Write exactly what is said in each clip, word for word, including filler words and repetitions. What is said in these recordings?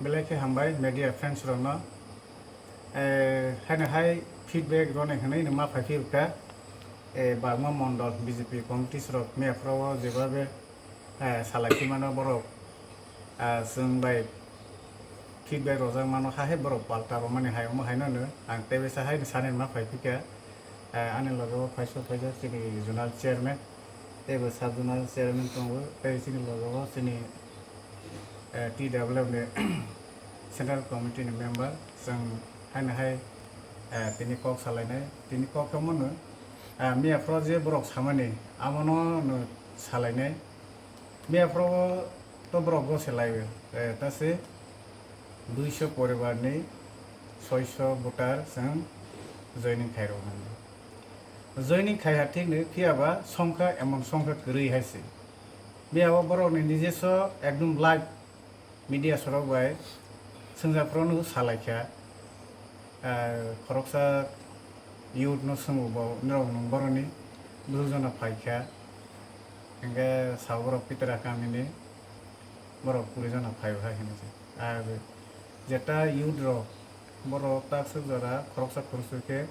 Belai khe hambai media friends rokno. Eh, haino hai feedback rwna hinwi no ma phai phiyokha. Eh, Bagma Mondol B J P committees rok mia phoro o jebabe, eh, salai phimano borok, ah, chwng bai feedback rojak mano, ha hai borok palta romani hai omo haino no ang tei besa hai sanani ma phai phikha. Eh, ani logo phaiso phaijak chini zonal chairman, tei bo sub zonal chairman tongo, tei chini logo chini, eh, T W F ni central committee ni member, chwng haino hai, eh, tini kok salainai, tini kok tongmano, eh, mia phoro je borok samani, amono no salainai. Mia phoro to borok go se lai, eh, ta se duiso poribar ni soiso voter chwng joining khai rok nang. Joining khai ha thik ni, phiya ba songkha emon songkha kwrwi hai se. Mia o borok ni nijeso ekdom live media sorok bai swngjak phoro no salai kha. Ah, khoroksa youth no swngo bo, norok nung boroni dui jona phai kha. Hingke sabo borok Pitra kamini borok kuri jona phai o hai hinwi se. Ar jeta youth rok borok takswk jora khoroksa khoroksa khe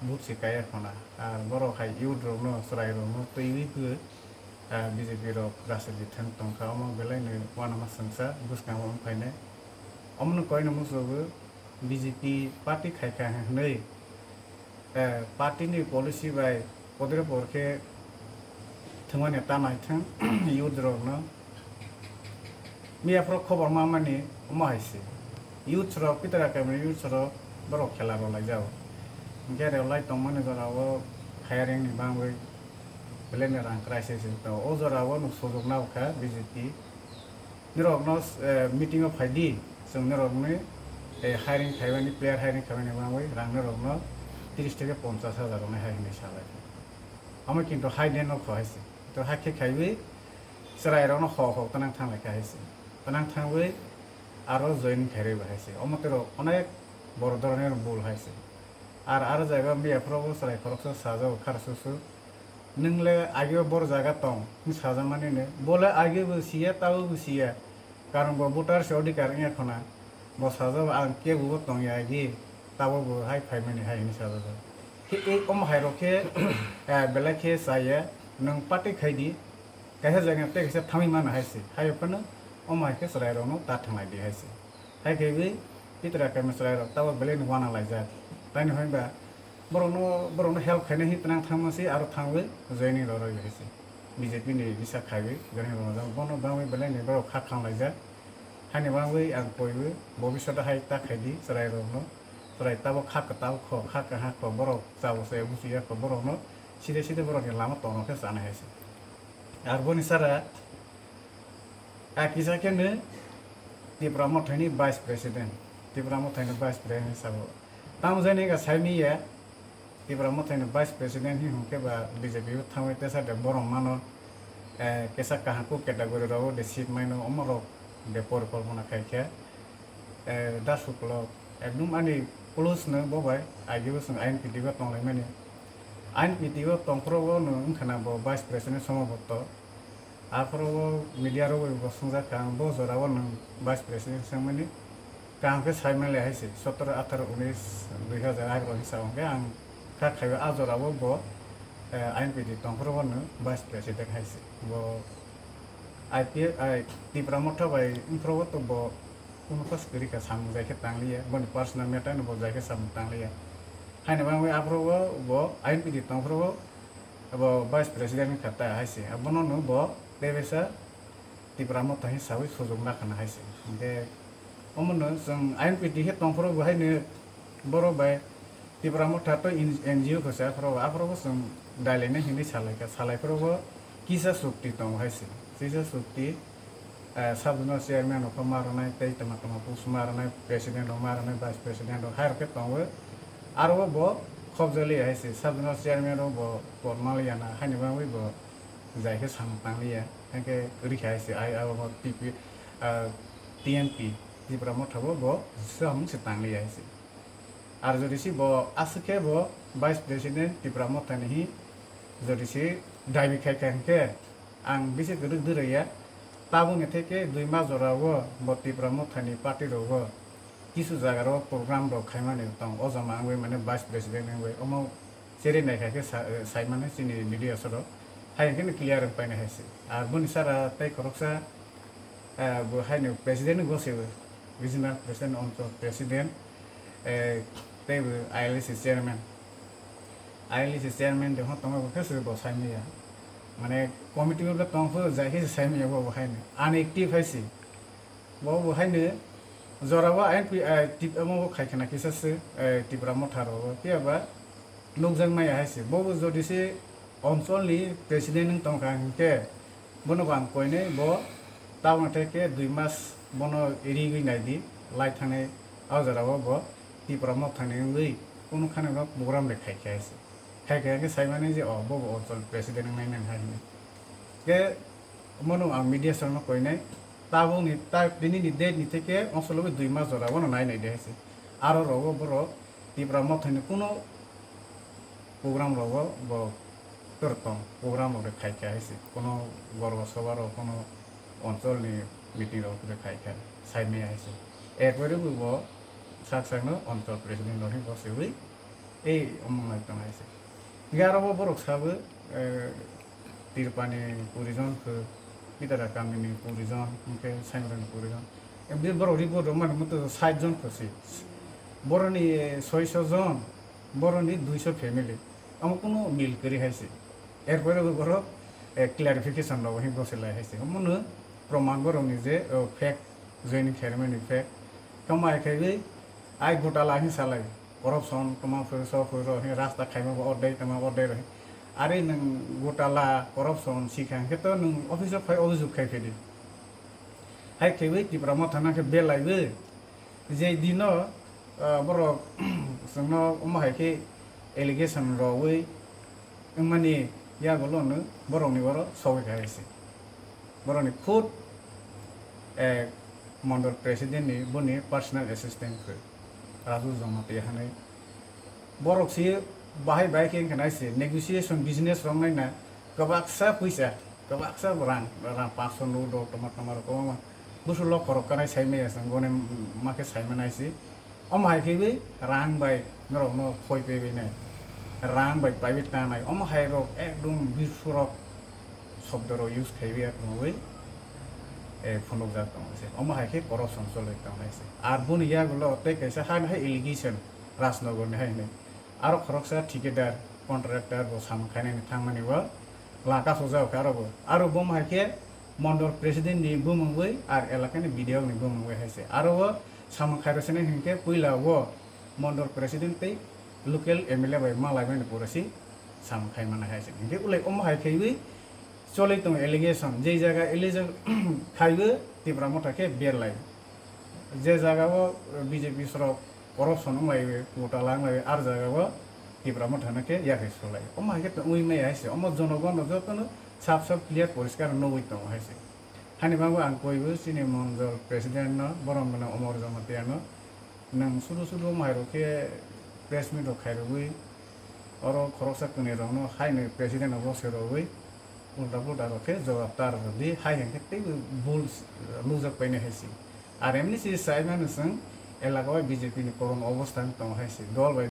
vote se kaiya khona. Ar borok hai youth rok no, chwrai rok no twiwi khe, ah, B J P rok rajniti thang tongkha, omo belai no uanama swngsa bwskango wng phainai. Omono koino muchungo B J P party khaikha hinwi, eh, party ni policy bai podre por khe thwngmani ta naithang youth rok no. Mia phoro khobor ma mani omo hai se. Youth rok, Pitra kamini youth rok borok khela rw lai jao. Hingke rw lai tongmani jora o hiring ni bangwi belai no rang crisis se. To o jora o no sujok nao kha B J P. Nirok no, eh, meeting o phai di, chwng nirok ni, eh, hiring khaimani, player hiring khaimani bangwi rang nirok no tris theke ponchas hajar rwnai hai hinwi salai. Omo kintu hai den no kho hai se. To hai khe khaiwi chwrai rok no ho ho twnang thang lai kha hai se. Twnang thangwi aro join khairwi bo hai se. Omo tei rok onek bor doronir bul hai se. Ar aro jaga mia phoro bo chwrai khoroksa sajao khar susu. Nwng le ageo bor jaga tong, hwn sajakmani no. Bo le ageo bo siya, tabo bo siya. Karon bo voter se odhikar wngya khona. Bo sajak, "Ang kebo bo tongya agi, tabo bo hai phaimani," hai hwnwi sajak. Khe ei omo hai rok khe, eh, belai khe chaya, nwng party khai di, kaisa jaga tei kaisa thangwi mano hai se. Hai phano omo hai khe chwrai rok no ta thanglai di hai se. Hai khe wi Pitra kami chwrai rok tabo belai no uana laijak. Taini hoi ba borokno, borokno help khaina hi twnang thangma si aro thangwi joining rw rw hai se. B J P ni bisa khaiwi joining rw rw bono bangwi belai ni borok kha khang laijak. Haini bangwi ang koiwi bobiswt hai ta khai di chwrai rokno. Chwrai tabo kha kwtal kho, kha kaha kho, borok chabo se buchiya kho, borokno side side borokni lama tongno khe chana hai se. Ar boni sara a kisa khe no Tipra Mothani Vice President, Tipra Mothani Vice President sabo. Tamo jani ga saimi ya, Tipra Mothani Vice President hi hwnkhe ba B J P o thangwi tesa de borom mano, eh, kesa kaham kuk category rogo de seat maino, omo rok de porikolpona khai khe, eh, da suklo ekdum ani close no bo bai, ageo chwng I N P T o tonglaimani. I N P T o tongphuru o no wngkha na bo Vice President Somoboto. Aphuru o media rok bai bo swngjak kha, ang bo jora o nwng Vice President swngmani kaham khe sai manlai hai se, sotoro, atharo, unis, dui hazar atharo hwnsa hwnkhe ang kha khaio a jora o bo, eh, I N P T tongphuru o nwng Vice President hai se. Bo I P F, ai, Tipra Motha bai wngphuru o to bo kunu kos kwrwi kha, samung jai khe tangliya, boni personal matter no bo jai khe samung tangliya. Haini bagwi aphuru o bo I N P T tongphuru o bo Vice President wngkha ta hai se, abono no bo tei besa Tipra Motha hi sawi sujok na khana hai se. Hwnkhe omono chwng I N P T khe tongphuru bo haino borok bai Tipra Motha to N G O khe se aphuru, aphuru bo chwng dailaina hinwi salai kha, salai phuru bo kisa chukti tongo hai se. Kisa chukti, eh, sub zonal chairman rok ma rwnai tei tama tama post ma rwnai, president rok ma rwnai, vice president rok hai rok khe tongo. Aro bo khobjali hai se, sub zonal chairman rok bo pon maliya na, haini bagwi bo jai khe samung tangliya, haikhe rikha hai se, ai abo bo T P, ah, T M P, Tipra Motha bo bo samung se tangliya hai se. Ar jodi si bo aswk khe bo Vice President Tipra Motha ni hi jodi si dabi khai kha hinkhe ang bisi kwrwk dwraiya, Tabukni theke dui mas jorao bo Tipra Mothani party rogo kisu jagarao program rok khaimani tong, o jama wngwi mane vice president wngwi omo cherwi naikha khe sa-, saimani chini media sorok. Hai hwnkhe no clear wngpainai hai se. Ar boni sara tei khoroksa, eh, bo haino president ni gosebo, regional president, onchol president, eh, tei bo I L A C chairman. I L A C chairman de hwn tongma bo khe se bo saimaya. Mane committee o tong pho jai khe se saimaya bo, bo haino. Unactive hai se. Bo bo haino jorao I N P, eh, tip-, omo bo khai khna kisa se, eh, Tipra Motha rogo. Phiya ba nukjak maya hai se. Bo bo jodi se onchol ni president wng tong kha hwnkhe, bono bo ang koinai, bo tabukni theke dui mas bono rigwi nai di, lai thangnai o jorao bo Tipra Mothani wngwi kunu khani no program de khai kha hai se. Khai kha hwnkhe saimani je, o, bo bo onchol president wngnai nang hai hwnwi. Khe bono ang media sorokno koinai, tabukni ta-, tinini date ni theke ongsologwi dui mas jorao bono nai nai de hai se. Aro rogo borok Tipra Mothani kunu program rogo bo tor tong, program rok de khai kha hai se, kono gorba soba rok, kono onchol ni meeting rok de khai kha, sai maya hai se. Erpore bo bo sak sak no onchol president rok ni bo se wi ei omong lai tong hai se. Hingke aro bo borok sabo, eh, Tirpani puri jon khe, Pitara kamini puri jon, hingke Saimrani puri jon. Ebdi borok report rok mani muto sait jon khe se. Boroni soiso jon, boroni duiso family. Amo kuno mil kwrwi hai se. Erpore bo borok, eh, clarification rok hing bose lai hai se. Omono proman borokni je, oh, fake joining khairokmani fake. Tamo hai khaiwi ai gotala hing salai. Corruption tamo phuru so phuru hing rasta khaima bo ordei tamo ordei rw. Are nwng gotala corruption sikha hingkhe to nwng office o phai obhijog khai phedi. Hai khaiwi Tipra Motha nang khe belaiwi. Je dino, ah, borok chwngno omo hai khe allegation rogwi wngmani yagulo no borokni oro sogwi kha hai se. Borokni khud, eh, mondol president ni boni personal assistant khe Raju Jamatia hinwi. Borok se bahai bahai khe wngkha nai se negotiation business rok nai na kwbaksa puisa, kwbaksa rang, rang paanch sho no do toma toma rok kwbangma. Busu lok khorok kanai sai maya se gone ma khe sai manai se. Omo hai khe bai rang bai norok no phoi paibai nai, rang bai paibai tanai. Omo hai rok ekdom biswrok sobdo rok use khaiwi ya tongwi, eh, phunukjak tongo se. Omo hai khe corruption cholwi tongnai se. Ar boni yagulo tei kaisa ha hai allegation Rajnagar ni hai hinwi. Aro khoroksa thikadar, contractor bo samung khainani thangmani bo laka sojak kha aro bo. Aro bo hai khe mondol president ni bumungwi ar elaka ni B D O ni bumungwi hai se. Aro bo samung khairosani hinkhe puila o mondol president tei local M L A bai malaimani pore se samung khaimani hai se. Hinkhe ulai omo hai khaiwi cholwi tongo allegation. Je jaga allegation khaiwi Tipra Motha khe berlai. Je jaga o B J P sorok corruption wng lai, gotala wng lai, ar jaga o Tipra Motha no khe yakhai solai. Omo hai khe tongwi maya hai se. Omo jonogon no joto no sap sap clear poriskar nugwi tongo hai se. Hani bagwi ang koibo chini monjol president no, borok mano Omor Jamatia no, nwng sudu sudu omo hai rok khe press meet rok khai rwgwi, oro khoroksa kwnwi rok no hai nwi president no bose rwgwi, ulta pulta rok khe jawab ta rw di, hai hwn khe teibo bul nukjak painai hai se. Ar emni se sai mano chwng elaka o B J P ni korom obostha wng tongo hai se. Dol bai